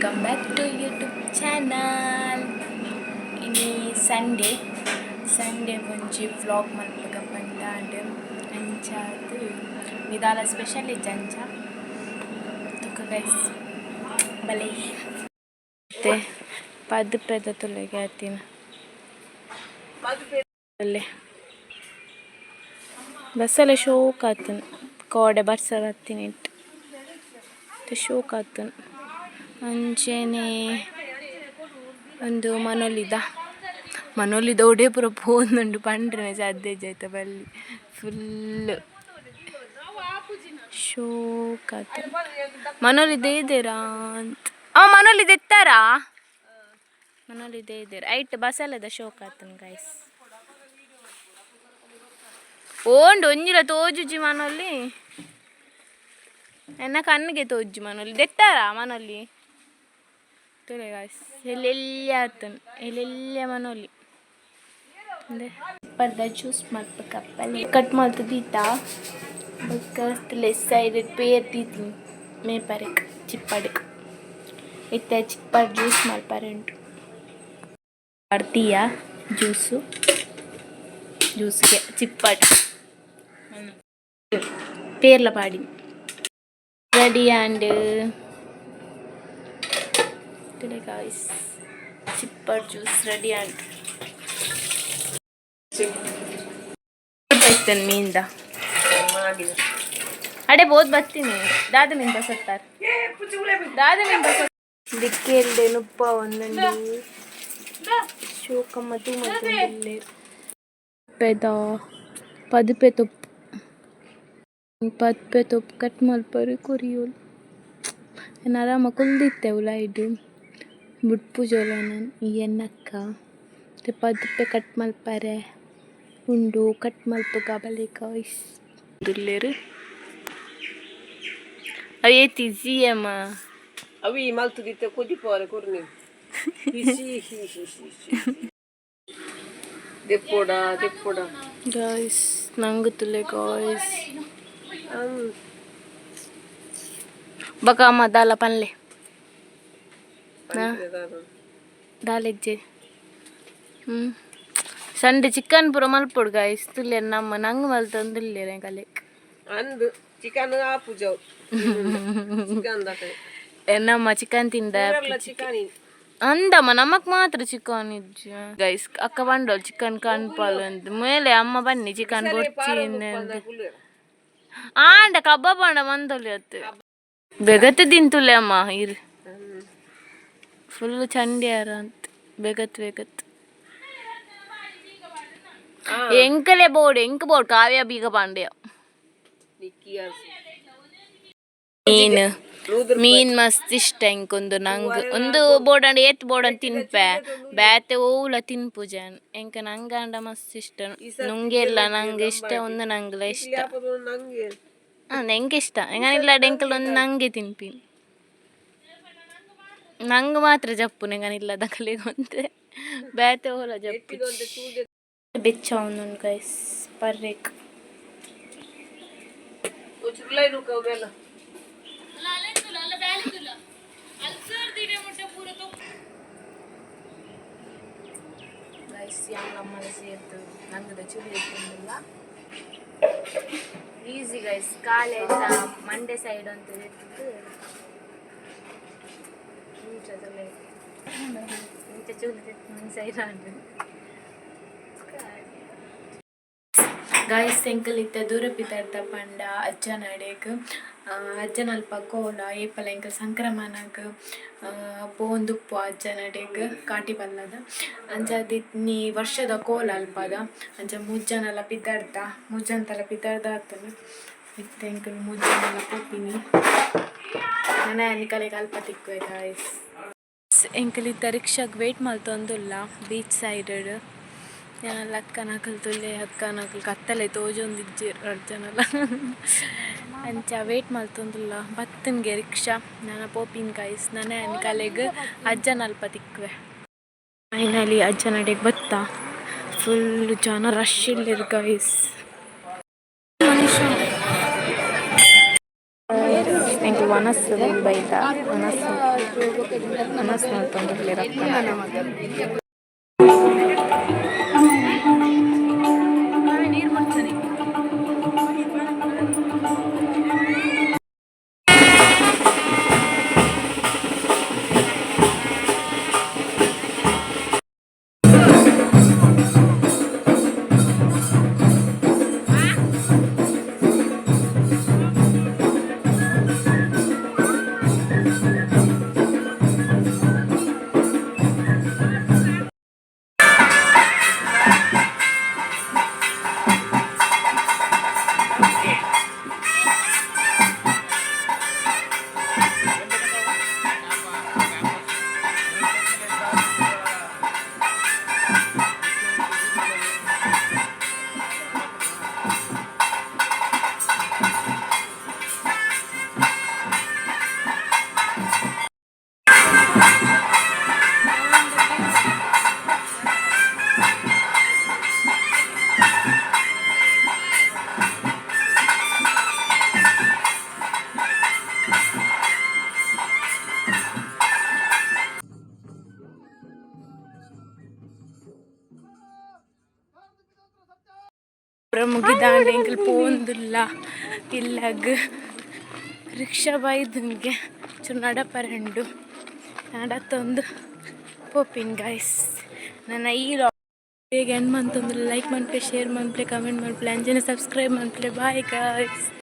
Welcome back to YouTube channel. ಇನಿ Sunday. Sunday ಒಂಜಿ vlog ಮಲ್ಪುಗ ಪಂದಾಂಡ್. ಅಂಚಾದ್ ನಿದಾಲ ಸ್ಪೆಷಲ್ ಇಜ್ಜ ಅಂಚ ತುಕ ಗೈಸ್, ಬಲೆ. ಮತ್ತೆ ಪದುಪೆದ ತುಲೆಗೆ ಆತಿನ ಅಲ್ಲೇ ಬಸ್ಸಲ್ಲ ಶೋಕ್ ಆತನ್. ಕೋಡೆ ಬರ್ಸ ಬತ್ತಿನಿಟ್ ಶೋಕ್ ಆತನ್. ಅಂಚೆನೆ ಒಂದು ಮನೊಲಿದ ಮನೊಲಿದ ಒಡೆ ಪೂರ ಪೋಂದುಂಡು ಪಂಡ್ರೆ ಸಾಧ್ಯ ಇಜ್ಜಾಯ್ತ ಬಲ್ಲಿ. ಫುಲ್ ಶೋಕ್ ಆತ ಮನೊಲಿದ ಇದ್ದೀರಾ ಅಂತ. ಅವ ಮನೊಲಿದ ಎತ್ತಾರಾ? ಮನೊಲಿದ ಇದ್ದೀರ ಐಟ್ ಬಸಲದ ಶೋಕ್ ಆತನ್ ಗೈಸ್. ಓಂಡು ಒಂಜಿಲ ತೋಜುಜಿ ಮನೊಲಿ. ಎನ್ನ ಕಣ್ಣಿಗೆ ತೋಜಿ ಮನೊಲಿ ದೆತ್ತಾರಾ ಮನೊಲಿ. ತೂಲೆ ಗಾಯ್ಸ್, ಎಲ್ಲೆಲ್ಲಿ ಆತನ್, ಎಲ್ಲೆಲ್ಲ ಮನೊಲಿ. ಪರ್ದ ಜ್ಯೂಸ್ ಮಲ್ಪ ಕಪ್ಪಲಿ ಕಟ್ ಮಲ್ತು ದೀತ. ಬೊಕ್ಕ ಲೆಸ್ ಸೈಡ್ ಪೇರ್ ದೀತೀನಿ ಮೇಪರೆಕ್ ಚಿಪ್ಪಡ್ಕ್. ಇತ್ತೆ ಚಿಪ್ಪಡ್ ಜ್ಯೂಸ್ ಮಲ್ಪರೆ ಉಂಟು. ಪಾಡ್ತೀಯ juice? ಜ್ಯೂಸ್ಗೆ ಚಿಪ್ಪಡ್ ಪೇರ್ಲ Padi ready. And today guys, ಚಿಪ್ಪಡ್ juice ready. And ಬೈತೇನೆ ಮೀನ್ದ. ಅಡೆ ಬೋದ್ ಬರ್ತೀನಿ. ದಾದ ಮೀನ್ ಬಸತ್ತಾರ? ದಾದ ಮೀನ್ ಬಸ ದಿಕ್ಕೇಲ್ಡೆ ನುಪ್ಪ ಒಂದುಂಡು. ಶೋಕಮ್ಮ ತೂ ಮಲ್ತೊಂದುಲ್ಲೆರ್. ಪೆದ ಪದುಪೆ ತೊಪ್ಪು, ಪದ್ಪೆ ತೊಪ್ಪು ಕಟ್ ಮಲ್ಪರೆ ಕೊರಿಯೊಲು. ಯಾನ್ ಆರಾಮ ಕುಲ್ದಿತ್ತೆ ಉಲಾಯಿಡ್. ಬುಡ್ಪುಜೊಲು ಎನನ್ ಈ ಎನ್ನಕ್ಕ. ಇತ್ತೆ ಪದ್ಪೆ ಕಟ್ ಮಲ್ಪರೆ ಉಂಡು. ಕಟ್ ಮಲ್ಪುಗ ಬಲೆ ಗಾಯ್ಸ್. ದುಲ್ಲೆರ್ ಅವು ಏತ್ ಈಸಿ ಅಮ್ಮ. ಅವಿ ಮಲ್ತುದಿತ್ತೆ ಕೊದಿಪೋರೆ ಕೊರ್ನಿ ಹಿಸಿ ಹಿ ಹಿ ಹಿ ಹಿ. ದೆಪ್ಪೊಡ ದೆಪ್ಪೊಡ. Guys, ನಂಗುತ್ತುಲ್ಲೆ guys. ಬೊಕ ಅಮ್ಮ ದಾಲ ಪನ್ಲೆ. ದಾಲೆಜ್ಜೆ ಹ್ಮ್ ಸಂಡೆ ಚಿಕನ್ ಪೂರ ಮಲ್ಪೊಡು ಗಾಯ್ಸ್. ತುಲ್ಲೆರ್ ನಮ್ಮ ನಂಗ್ ಮಲ್ತೊಂದುಲ್ಲೆರ್ ಎಂಕಲೆಗ್. ಅಂದ್, ಚಿಕನ್ ಆಪುಜವು ಚಿಕನ್ ದಕ. ನಮ್ಮ ಚಿಕನ್ ತಿಂದ. ಚಿಕನ್. ಅಂದಮ್ಮ, ನಮಕ್ ಮಾತ್ರ ಚಿಕನ್ ಇಜ್ಜಿ ಗೈಸ್. ಅಕ್ಕ ಬಂಡೋಲ್ ಚಿಕನ್ ಕನ್ಪಾಲ್ ಅಂತ. ಮೇಲೆ ಅಮ್ಮ ಬನ್ನಿ ಚಿಕನ್ ಬೊರ್ಚಿ. ಆಂಡ ಕಬಾಬ್ ಆಂಡ ಮಂದೊಲಿ ಅತ್ತು ಬೆಗತೆ ತಿಂತುಲೆ ಅಮ್ಮ. ಇರು, ಫುಲ್ ಚಂಡಿಯಾರ ಅಂತ ಬೆಗತ್ ಬೆಗತ್. ಎಂಕಲೆ ಬೋರ್ಡ್, ಎಂಕ್ ಬೋರ್ಡ್ ಕಾವ್ಯ ಬೀಗ ಪಾಂಡ್ಯ. ಮೀನ್ ಮೀನ್ ಮಸ್ತ್ ಇಷ್ಟ ಎಂಕೊಂದು. ನಂಗ್ ಒಂದು ಬೋರ್ಡ್ ಅಂಡ ಏತ್ ಬೋರ್ಡ್ ಅಂತ ತಿನ್ಪೆ. ಬೇತೆ ಓಲ ತಿನ್ಪುಜಾನ್ ಎಂಕ. ನಂಗಾಂಡ ಮಸ್ತ್ ಇಷ್ಟ. ನುಂಗೆಲ್ಲ ನಂಗೆ ಇಷ್ಟ, ಒಂದು ನಂಗ್ಲ ಇಷ್ಟ. ಎಂಕ್ ಇಷ್ಟ. ಎಂಗನಿಲ್ಲ ಎಂಕಲ್ ಒಂದು ನಂಗೆ ತಿನ್ಪಿನಿ. ನಂಗೆ ಮಾತ್ರ ಜಪ್ಪು ಎಂಗನಿಲ್ಲ ದಕಲಿಗೆ ಒಂತೆ. ಬೇತೆ ಓಲ ಜಪ್ಪು. ಬೆಚ್ಚ ಒಂದುಂಡು ಗೈಸ್ ಪರ್ರೆಕ್. ಗೈಸ್, ಅಮ್ಮನ ಸೇರ್ತು ನಂಗದ ಚುಲಿ ಇತ್ತುಂದಿಲ್ಲ. Easy guys. ಕಾಲೆ ಮಂಡೆ ಸೈಡ್ ಅಂತ ಇತ್ತು. ಇಂಚ ಇಂಚ ಚೂಲಿ ಸೈಡ್ ಆಂಡ್. ಗಾಯ್ಸ್, ಎಂಕಲ್ ಇತ್ತೆ ದೂರ ಪಿದಾಡ್ದ ಪಂಡ ಅಜ್ಜನಡೆಗ್. ಅಜ್ಜನಲ್ಪ ಕೋಲ. ಏಪಲ ಎಂಕಲ್ ಸಂಕ್ರಮಣಗ್ ಪೋವೊಂದುಪ್ಪು ಅಜ್ಜನಡೆಗ್ ಕಾಟಿ ಬಲ್ಲದ. ಅಂಚಾದ್ ಇನಿ ವರ್ಷದ ಕೋಲ ಅಲ್ಪದ. ಅಂಚ ಮೂಜನಲ ಪಿದಾಡ್ದ, ಮೂಜಂತಲ ಪಿದಾಡ್ದ ಆತುಂಡು. ಇತ್ತೆ ಎಂಕುಲು ಮೂಜನಲ ಪೋಪಿನಿ. ನನ ನಿಕಲೆಗ್ ಅಲ್ಪ ತಿಕ್ಕುವೆ ಗಾಯ್ಸ್. ಎಂಕುಲು ಇತ್ತೆ ರಿಕ್ಷಾಗ್ ವೇಟ್ ಮಲ್ತೊಂದುಲ್ಲ ಬೀಚ್ ಸೈಡ್. ಯಾನ್ಲ ಅಕ್ಕನಕುಲು ತುಲ್ಲೆ. ಅಕ್ಕನಕುಲು ಕತ್ತಲೆ ತೋಜೊಂದಿಜ್ಜೆರ್ ರಡ್ಡ್ ಜನಲ. ಅಂಚ ವೇಟ್ ಮಲ್ತೊಂದುಲ್ಲ. ಬತ್ತನ್ಗೆ ರಿಕ್ಷಾ. ನನ ಪೋಪಿನ್ ಗೈಸ್. ನನ ನಿಕಲೆಗ್ ಅಜ್ಜನಲ್ಪ ತಿಕ್ಕುವೆ. ಫೈನಲಿ ಅಜ್ಜನಡೆಗ್ ಬತ್ತ. ಫುಲ್ ಜನ ರಶ್ ಇಲ್ಲೆರ್ ಗೈಸ್. ಮನುಷ್ಯ ಎಂಕುಲು ವನಸ್. ಬೈದ. ವನಸ್ ವನಸ್ ಮಲ್ತೊಂದುಲ್ಲೆರ್ ಅಕ್ಕ. ಮುಗಿದಾಂಡ, ಎಂಕುಲು ಪೋವೊಂದುಲ್ಲ ಇಲ್ಲಗ್. ರಿಕ್ಷಾ ಬೈದುಂಗೆ, ಚೂರು ನಡಪರೆ ಉಂಡು, ನಡತೊಂದು ಪೋಪಿನ್ ಗೈಸ್. ನನ್ನ ಈ ಬೇಗ ಎಂಡ್ ಮಂತೊಂದುಲ್ಲ. ಲೈಕ್ ಮನ್ಪುಲೆ, ಶೇರ್ ಮನ್ಪುಲೆ, ಕಮೆಂಟ್ ಮನ್ಪುಲೆ, ಅಂಚನೆ ಸಬ್ಸ್ಕ್ರೈಬ್ ಮನ್ಪುಲೆ. Bye guys.